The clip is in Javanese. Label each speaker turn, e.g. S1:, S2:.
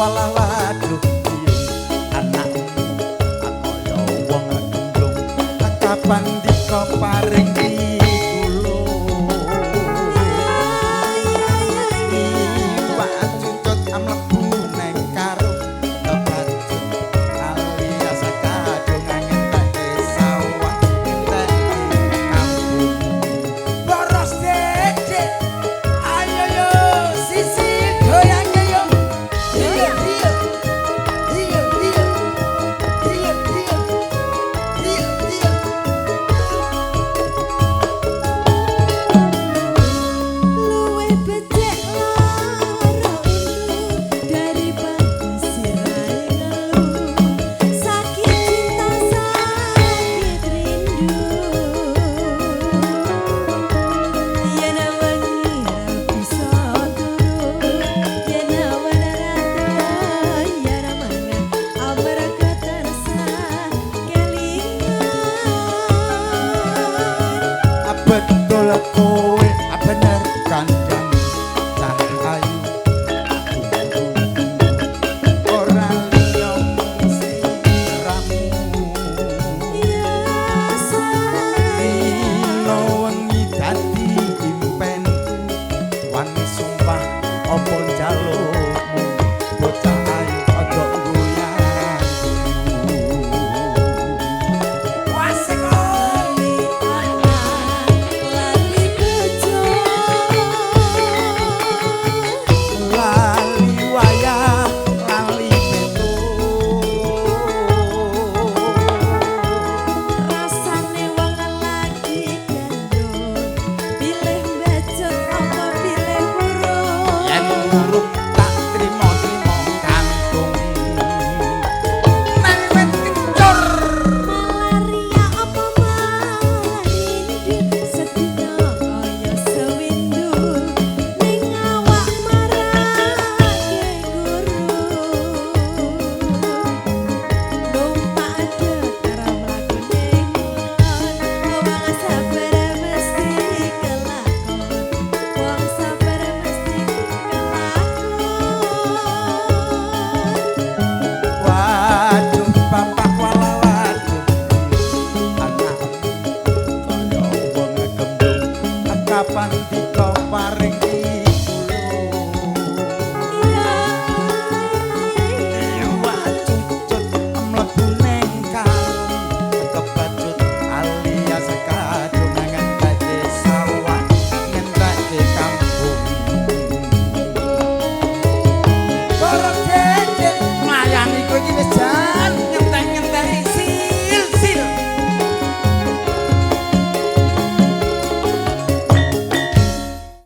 S1: Walah waduh anakmu kaya wong gemblung kapan dika paring pitulung iwak cucut mlebu neng karung kebacut alias kadung ngentekke sawah ngentekke kampung
S2: Boros Dede. Ayo yo sisi goyang yo. Iya iya. Iya iya. Iya iya. Iya iya.
S3: Luwih becik lara untu daripada sirahe ngelu. Sakit cinta sakit rindu. Yen wengi ra bisa turu, yen awan ra ya ra mangan, amarga tansah kelingan.
S1: Betul kowe bener kandhane cah ayu ora liya mung sliramu.
S3: Ya sayang.
S1: Rino wengi dadi impenku wani sumpah apa njalukmu bocah ayu aja goyang.
S2: Wasik oh.
S3: Lali anak, lali bojo.
S1: Lali wayah lali petuk.
S3: Rasane wong lagi gandrung, pilih mbacut apa pilih murung.
S1: Yen murung